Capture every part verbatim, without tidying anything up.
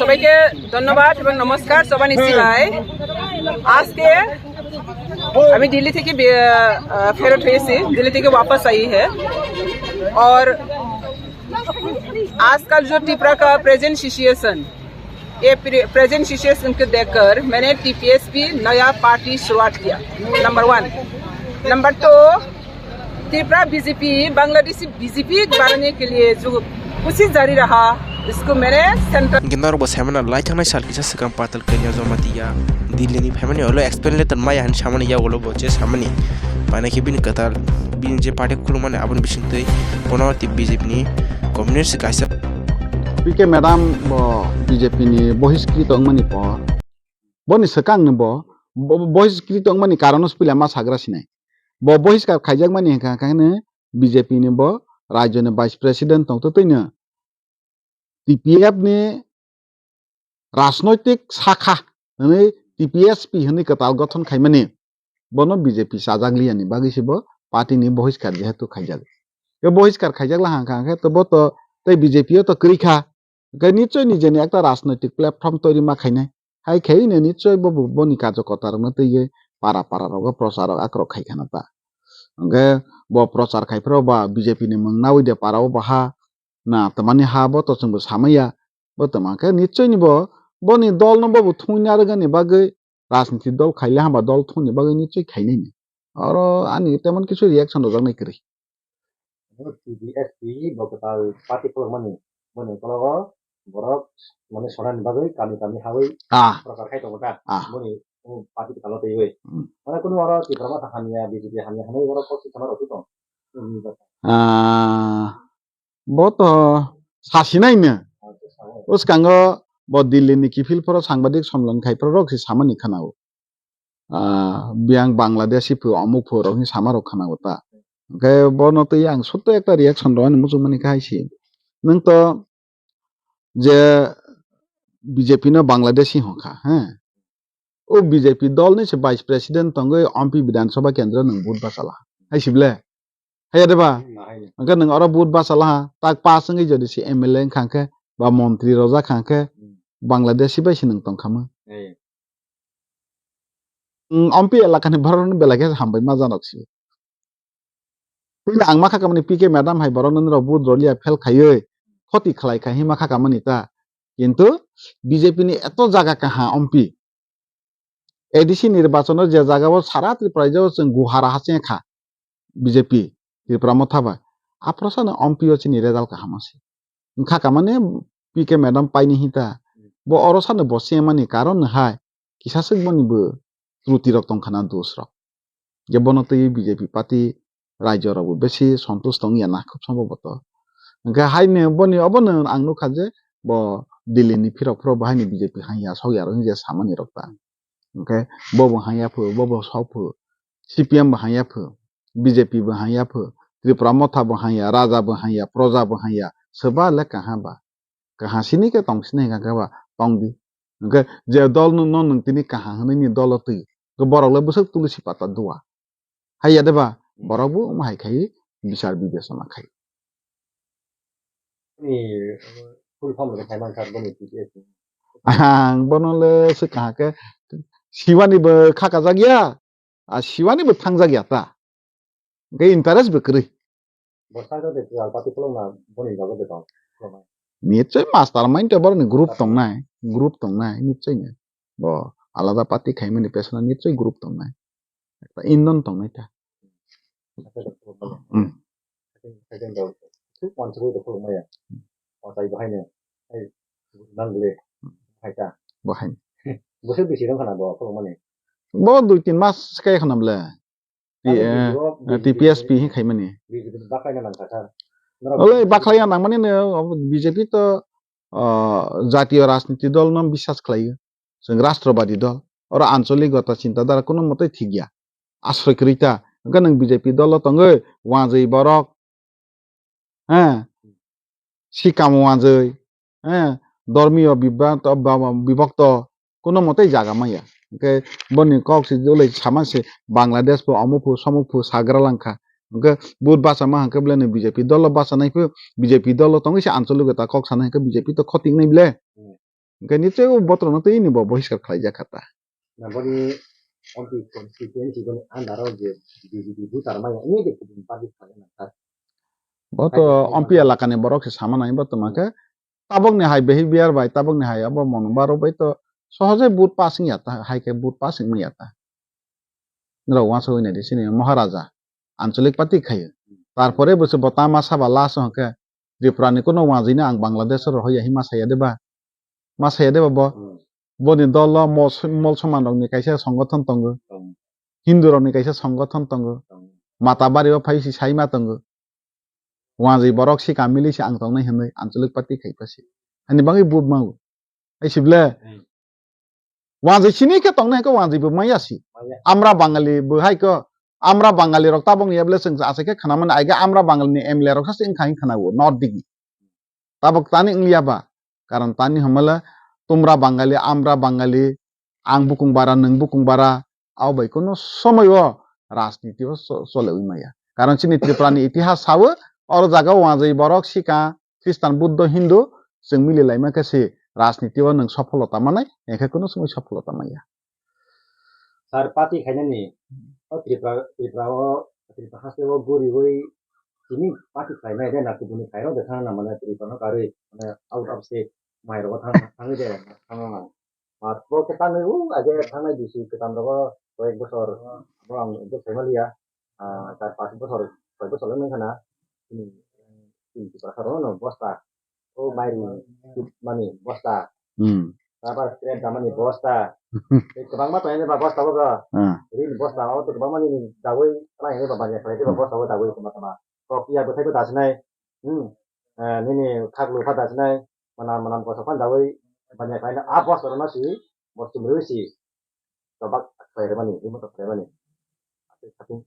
সবাইকে ধন্যবাদ এবং নমস্কার। সবাই নিশ্চয় আজকে আমি দিল্লি থেকে বে- আহ, ফেরত হয়েছি, দিল্লি থেকে ওয়াপস আই হ্যাঁ। और आजकल जो त्रिपुरा का प्रेजेंट सिचुएशन, ये प्रे- प्रेजेंट सिचुएशन को देखकर मैंने टीपीएसपी नया पार्टी शुरुआत किया। Number one. Number two, Tripura BJP Bangladeshi BJP बनाने के लिए जो कोशिश जारी रहा, इसको मैंने central Hingke norok bo saimano lai thangnai sal kisa swkang Patal Kanya Jamatia Delhi ni phaimani olo explain letter maya hin samani ya olo bo je samani. Paina khe bini kwtal bini je party khulumani aboni bisingtwi bono tei B J P ni communist kaisa P K madam bo B J P ni bohiskrit wngmani por boni swkang ni bo bo- bohiskrit wngmani karon no swpila ma sagra sinai. Bo bohiskar khaijakmani hwnkha hwnkha hwnkhe B J P ni bo rajyo ni vice president tongtwtwi no T P F ni rajnoitik sakha hwnwi T P S P hwnwi kwtal gothon khaimani bono B J P chajak liyani bagwi se bo party ni bohiskar jehetu khaijak. Bo bohiskar khaijak la hangkha hangkhe to bo to tei B J P o to kwrwi kha. Hwnkhe nichoi nijeni ekta rajnoitik platform toiri ma khainai. Hai khe ine nichoi bo bo- boni karjokorta rokno twiwi para para rogo prochar rok akrok khai khana ta. Hwnkhe bo prochar khai phuru ba B J P ni mwng nawi de para o baha na twmani ha bo to chwngbo samaya. Bo twma khe nichoi ni bo boni dol no bo thungna rwgani bagwi rajniti dol khaile hamba dol thungni bagwi nichoi khainai ni. Oro ani temon kisu reaction rwjaknai kwrwi. T P S P bo kwtal party khulukmani boni ukologo borok mane sonani bagwi kami kami hawi Ah. Prochar khai tongo ta. Ah. Boni party kwtal twiwi. Hmm. Mane kunu oro Tipra Motha hamya, B J P hamya hwnwi borok kok sikama rw tong. Ah, bo to sasinai no. Bwskango bo Delhi ni kiphil phoro sangbadik somlon khai phoro rok se samani khwnao. Ah, biyang Bangladeshi phu, omuk phu rok hinwi sama rok khwnao ta. Hwnkhe bono twi ang sotto ekta reaction rwani muchungmani khe hai se. Nwng to je B J P no Bangladeshi hwnkha, he? O B J P dol ni se vice president tongwi M P Bidhan Sabha kendro nwng vote bachalaha. Hai se ble? Haiya de ba? Hmm, ahai. Hwnkhe nwng oro vote bachalaha, tak pass wngwi jodi se M L A wngkha hwnkhe, ba montri rojak kha hwnkhe, Hmm. Bangladeshi bai se nwng tongkha mo. Haiya. Nwng M P elakani borok no belai khe hambai ma janok se. Puila ang ma kha kamani P K madam hai borok no nirok vote roliya fail khaiwi khoti khlai khai hima kha kamani ta. Kintu B J P ni eto jaga kaha M P. A D C nirbachon o je jaga o sara Tripura o chwng guhara ha cheng kha B J P Tripura Motha bai. Aphuru sano M P o chini result kaham se. Wngkha kamani P K madam paini hinta. Bo oro sano bo chengmani karon hai kisa swk boni bo truti rok tongkha na dos rok. Je bono twi B J P party rajyo rok bo besi santush tong ya na khub sombo boto. Hwnkhe haino boni obono ang nukha je bo Delhi ni phirok phiro bo haino B J P hangya sok ya rok hinwi je samani rok ta. Hwnkhe bo bo hangya phu, bo bo sok phu, C P M bo hangya phu, B J P bo hangya phu, Tripura Motha bo hangya, Raja bo hangya, Proja bo hangya, soba le kaha ba? Kaha sini khe tong sini hwnkha khe ba tong di. Hwnkhe je dol no, no nwng tini kaha hwnwi ni dolo twi. Hwnkhe borok le bwswk tulusi pata dua. Hai ya de ba? Borok bo omo hai khai bichar bibechona khai. Ni full form le khai man kha boni T P S ni. Ang bono le se kaha khe siwani bo khakajak ya, a siwani bo thangjak ya ta. Hwnkhe interest bo kwrwi. Bo side o de twal party khulokna boni loge de tong. Nichoi mastermind to borokni group tongnai, group tongnai, nichoi no. Bo alada party khaimani pesona nichoi group tongnai. Ekta indon tongnai ta. Hmm. Bo hai. Bo dui tin mas kaya khana ble. T-, eh, T P S P hin khaimani. Olo bakhlai ya nangmani no, B J P to, ah, jatiyo rajniti dol no biswas khlai o. Chwng rashtrobadi dol. Oro ancholik gota chinta dhara kuno mote thik ya. Asroi kwrwi ta. Hwnkhe nwng B J P dolo tongwi wanjwi borok. He. Sikamo wanjwi, eh, dormiyo bibra-, to-, ba-, ba-, bibokto, kuno mote jaga maya. Hwnkhe boni kok se jolai sama se Bangladesh pho, omo pho, somo pho sagra langkha. Hwnkhe but bachama hwnkhe belai no B J P dolo bachanai pho, B J P dolo tongwi se ancholik ta kok sanai hwnkhe B J P to khoti wngnai bele. Hmm. Hwnkhe nichoi o botrokno twi ni bo bohiskar khlaijak kha ta. Na boni M P constituency boni under o je B J P voter maya, ini de kubun party thangna nang kha. Bo to Hai, hai, M P hai. Elakani borok se sama nai bo tongma khe tabokni hai behavior bai, tabokni hai abo monobaro bai to sohoje vote pass wngya ta, hai khe vote pass wngya ta. Norok uansuk wngya di sini Maharaja, Anchalik party khayo. Tarpore bo se bo tama saba last o hwnkhe Tripura ni kuno wajwi no ang Bangladesh o rohor ya hima saya de ba? Ma saya de ba bo? Hmm. Boni dol o mol, mol soman rok ni kaisa songothon tongo. Tongo. Hindu rok ni kaisa songothon tongo. Tongo. Matabari o phai si sai ma tongo. Wajwi borok si kamili si ang tongnai hinwi Anchalik party khai pa si. Ani bagwi vote ma o. Hai si ble? Hmm. Wajwi sini khe tongnai khe wajwi bo maya si. Maya. Amra Bangali bo hai ko. Amra Bangali rok tabok ni able seng asa khe khana mani aiga Amra Bangali ni M L A rok sa seng khai khana o. Not digi. Tabok tani wngya ba? Karon tani hamala tumra Bangali, amra Bangali, ang bukung bara, nwng bukung bara, abo bai kuno somoi o rajniti o cho-, chole wi maya. Karon chini Tripura ni itihas sawo, oro jaga o wajwi borok sika, Khristan, Buddho, Hindu, chwng mili laima khe se rajniti o nwng sopholota manai, hwnkhe kuno somoi sopholota maya. Sir, party khainani, o Tripura, Tripura o, Tripura haste o guriwi tini party khlainai de na kubuni khairok de thangna mane Tripura no karwi mane out of state mai rogo thang thangwi de thangna. Mar bo khe tanwi u age thangnai bisi kwtam rogo koyek bosor bo ang je khaima liya. Ah, char pas bosor, soi bosor le nang khana. Tini, tini Tripura saro no bosta. O mairum mani bosta. Hmm. Rubber scrap damani bosta. Tei kwbangma tongo ba bosta bo. Ah. Rini bosta o to kwbangma nini dawi khlai ba banya khlai ba bosta bo dawi kwbangma kwbangma. Kok ya bwthai bo dasinai. Hmm. Eh, nini khak lupha dasinai. Manam manam koso phan dawi banya khlai na a bosta rwna si. Bo chumrwi si. Tobak khlai rwmani, imo to khlai rwmani. Khatung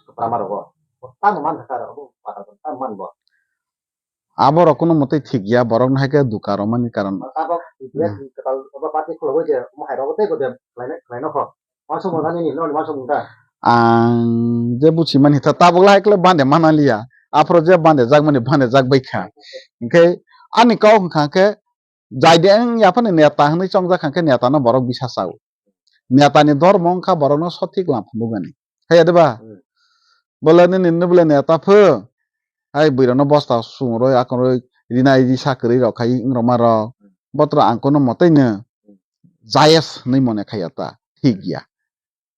kwprama rogo. Bo tamo man kha ro, bo pata tamo man bo. Abo rok kuno mwtwi thik ya, borok no hai khe duka romani karon. Abo T P S Hmm. kwtal obo party khulogwi je omo hai rogo tei bo de khlaina khlaina kho. Wansuk mung thani ni noni wansuk mung ta. Ang je buchi mani ta tabuk lai kle bande mana liya. Aphro je bande jak mani bande jak bai kha. Hwnkhe ani kok hwnkha khe jai de wng ya phano neta hwnwi chongjak kha khe neta no borok bisa chao. Neta ni dormo wngkha borok no sothik lam phunukmani. Haiya de ba? Hmm. Bole nini nini bole neta pho. Hai bwrwi rok no bosta sumrwi akorwi rinai risa kwrwi rok khai wng rok ma rok. Botro ang kono motai no jayes hinwi mone khaiya ta. Thik ya.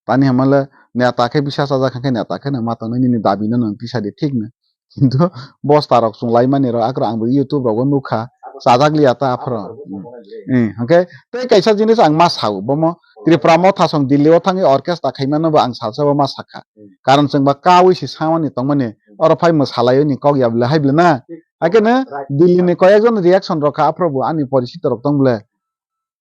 Tani hamale neta khe bisa chajak khe neta khe no ma tongnai nini dabi no nang tisa di thik no. Kintu bosta rok chwng lai mani rok akorok ang bo YouTube rogo nukha. Chajak liya ta aphro. Eh, hwnkhe tei kaisa jinis ang ma sao, bomo Tripura Motha song Delhi o thangwi orchestra khaimano bo ang salsa bo ma sakha. Karon chwng ba kawi si samani tongmani, oro phai mwsalai ni kok ya bwle hai bwle na. Hakhe no Delhi ni koyek jon reaction rok kha aphro bo ani porichito rok tong bwle.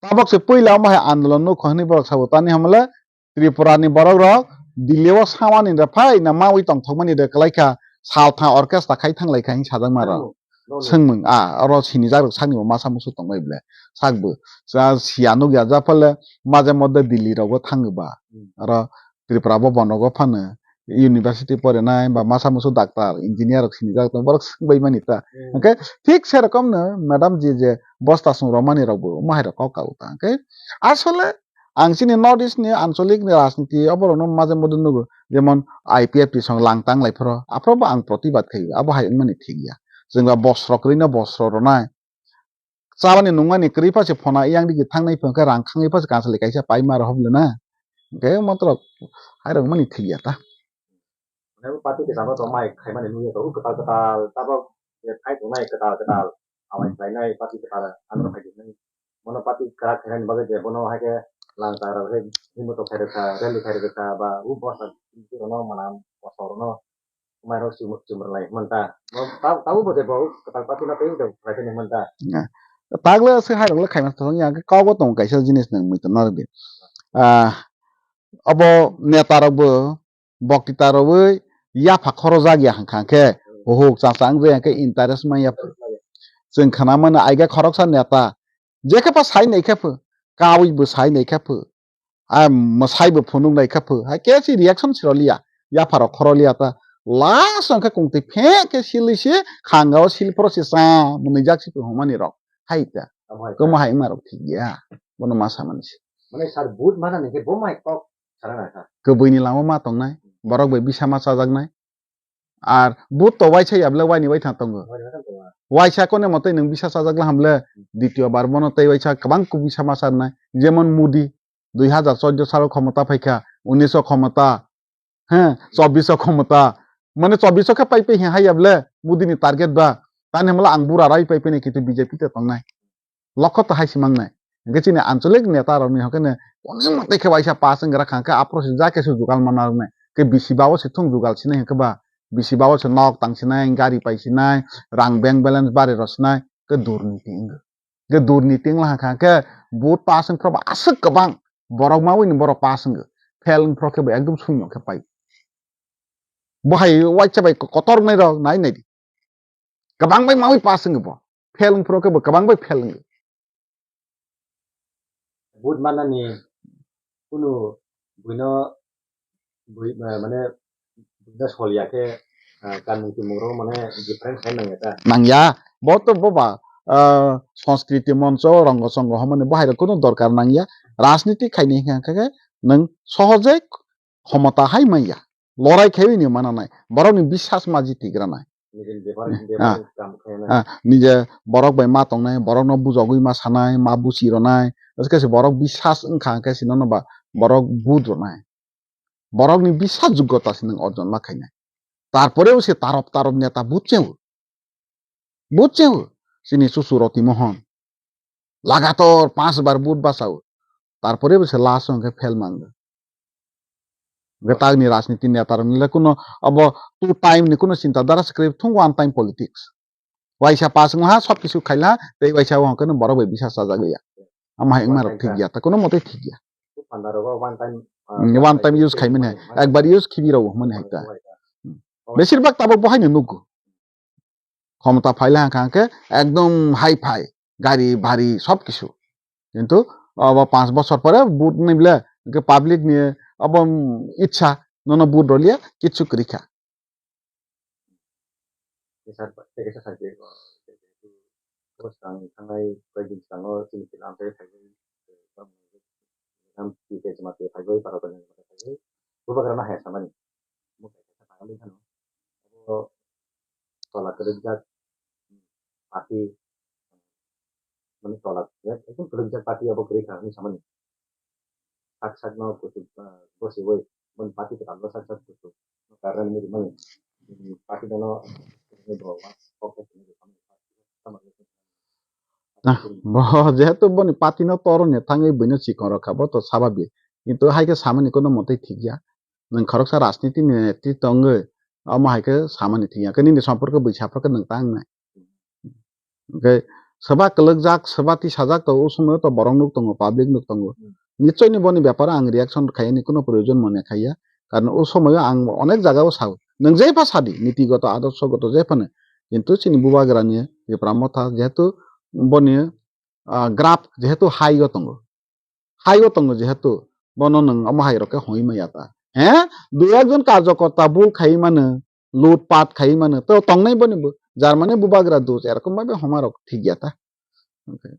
Tabok se puila omo hai andolon nukho hinwi borok sabo tani hamle Tripura ni borok rok Delhi o samani de phai na mawi tongthokmani de kwlai kha sal tha orchestra khai thanglai kha hinwi sajak ma rok. Swngmung a oro sinijak rok sakni bo masa musu tongbai ble sakbo sa siya nukya japhale maje mode Delhi rogo thango ba oro Tripura bo bonogo phano university porinai ba masa musu doctor engineer rok sinijak tong borok swngbai mani ta. Hmm. Hwnkhe thik se rokom no madam ji je bosta song romani rok bo omo hai rok kok ka uta hwnkhe asole ang chini North East ni ancholik ni rajniti oborok no maje mode nugo jemon I P F T song lang tang lai phoro aphoro bo ang protibad khaio abo hai wngmani thik ya chwng ba bosro kwrwi no bosro ronai Chabani nungmani kwrwi pha se phona yang digi thangnai phone khe rang khangwi pha se kansalwi kaisa pai ma rohop le na. Hwnkhe matro hai rok mani thik ya ta. Mane party kwcham rok mai khaimani nugwi tongo kwtal kwtal tabok je khai tongnai kwtal kwtal awai khlainai party kwtal ano khai tongnai. Mono party kwrak khainani bagwi je bono hai khe langta rok hai himbo tok khai rwkha rally khai rwkha ba u bosa rok no manam bosa rok no Mairok chum-, chumrwlai hwnta. Bo ta-, tabuk bo de bo kwtal party no tei de khlai phai hwnta. Tagle se hai rok le khaima thang ya kok bo tong kaisa jinis nang mui to norok di. Ah, abo neta rok bo boktita rok wi yapha khoro jak ya hwnkha khe huk cha cha wng ya khe interest ma ya. Chwng khana mano aiga khoroksa neta jekhe pa sai nai khe pho kawi bo sai nai khe pho. A mwsai bo phunuk nai kha pho. Hai khe si reaction si rw liya. Yapha rok khoro liya ta. Last wng khe kung twi phe khe silwi si khanga o sil phoro si sa mwnwi jak si phunuk mani rok. Hai ta. Amo hai Kwma hai wngma rok thik ya. Bono ma samani se. Mane sir, vote mana ni khe bo mai kok sana na kha. Kwbwi ni lama ma tongnai. Borok bai bisa ma chajaknai. Ar vote to waisa ya bwle waini waithang tongo. Waini waithang tongo. Waisa kone mote nwng bisa chajak laham le, ditio bar bono tei waisa kwbang kuk bisa ma charnai. Jemon Modi, dui hajar chaudo salo khomota phaikha, unis o khomota, he, chobbish o khomota. Mane chobbish o khe pai pai hai ya bwle, Modi ni target ba. Tani hamla ang bura rai pai pai ni kintu B J P te tongnai. Lokho to hai si mangnai. Hingke chini anchalik neta rokni hokhe ne kono mwtai khe waisa pass wngkha kha, hingke aphuru se ja khe se jugal manna rwnai. Ke bisi bao se thung jugal sinai hingke ba, bisi bao se nok tang sinai, gari pai sinai, rang bank balance bari rw sinai, ke durniti wngkha. Ke durniti wngla kha, hingke vote pass wngphru ba aswk kwbang borok ma wini borok pass wngkha. Fail wngphru khe bo ekdom suino khe pai. Bo hai waisa bai kotor wngnai rok nai nai di. Kwbang bai mawi pass wngwi bo. Fail wngphuru khe bo kwbang bai fail wngwi. Vote manani kunu buino bui, eh, mane buino soliya khe, eh, kanmung tumung rok mane difference khai nangya ta. Nangya. Bo to bo ba, eh, Sanskriti Moncho, Rongo Songo hwnmani bo hai rok kunu dorkar nangya. Rajniti khaini hwnkha khe nwng sohoje khomota hai manya. Lorai khaiwi ni mananai. Borokni bisas ma jiti granai. Nijeni bepar, hmm, bepar ah, kam khainai. Ah, nije borok bai ma tongnai, borokno bujogwi ma sanai, ma buchi ronai. Askhe se borok bisas wngkha, hwnkhe se nono ba borok vote ronai. Borokni bisas joggota se nwng orjon ma khainai. Tarpore bo se tarop tarop neta vote cheo. Vote cheo. Chini chuchu Roti Mohon. Lagator panch bar vote bachao. Tarpore bo se last o hwnkhe fail mango. Hwnkhe tagni rajniti neta rokni le kuno abo two time ni kuno chinta dhara se kwrwi thung, one time politics. Waisa pass wngla ha, sob kisu khaila ha, tei waisa o hwnkhe no borok bai bisa chajak ya. Ama hai wngma rok thik ya, ta kuno mote thik ya. One time, uh, hmm, one time use khai mani hai. Ekbar use khibi rw mani hai ta. Hmm. Besir bak tabok bo hai no nugo. Khomota phaila hwnkha hwnkhe ekdom hi-fi, gari bhari sob kisu. Kintu abo panch bochor pore vote nai bole hwnkhe public ni abo itsa nono vote rwliya kichu kwrwi kha. Tei sir, tei kaisa sir, tei, tei, tei, tei, thangnai koyekdin swkango chini Tripura amchaio phaiwi, eh, Bubagra no haya samani. Omo kaisa khe pakalwi phano. Abo tola kwrwkjak party, mane tola, ekdom kwrwkjak party abo kwrwi kha hwnwi samani. Sak sakno kuchuk, ah, bosiwi, boni party kwtalno sak sak kuchuk. Karna nini rimani, party dono, bo, ah, bo jehetu boni party no toroni thangwi buino chikon rokha, bo to sababik. Kintu hai khe samani kono mote thik ya. Nwng khoroksa rajniti ni netri tongwi, omo hai khe samani thik ya. Khe nini somporko bwsa phor khe nwng ta wngnai. Hwnkhe swba kwlwkjak, swba tisajak to, o somoio to borok nuk tongo, public nuk tongo. Hmm. Nichoi ni boni beparo ang reaction khaiyani kuno proyojon mone khaiya. Karon o somoio ang onek jagao sao. Nwng jepha sadi, nitigoto, adorshogoto jephano. Kintu chini Bubagrani Tipra Motha jehetu boni, ah, graph jehetu high o tongo. Hai o tongo jehetu, bono nwng omo hai rok khe hoi maya ta. He? Dui ekjon karjokorta bul khai mano, lut pat khai mano, to tongnai boni bo, jar mane Bubagra dus, erokom bhabe homa rok thik ya ta. Okay.